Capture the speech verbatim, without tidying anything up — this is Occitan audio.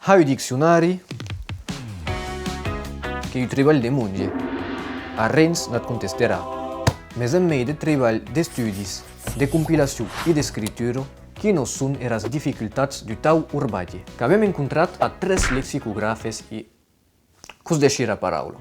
Har un diccionari qu'ei un tribalh de monge. Arrens n'at contesterà. Mes en mei de tribalh d'estudis, de compilacion e d'escritura, quinos son eras dificultats d'un tau orbatge? Qu'avem encontrat a tres lexicografes e que'us deishí era paraula.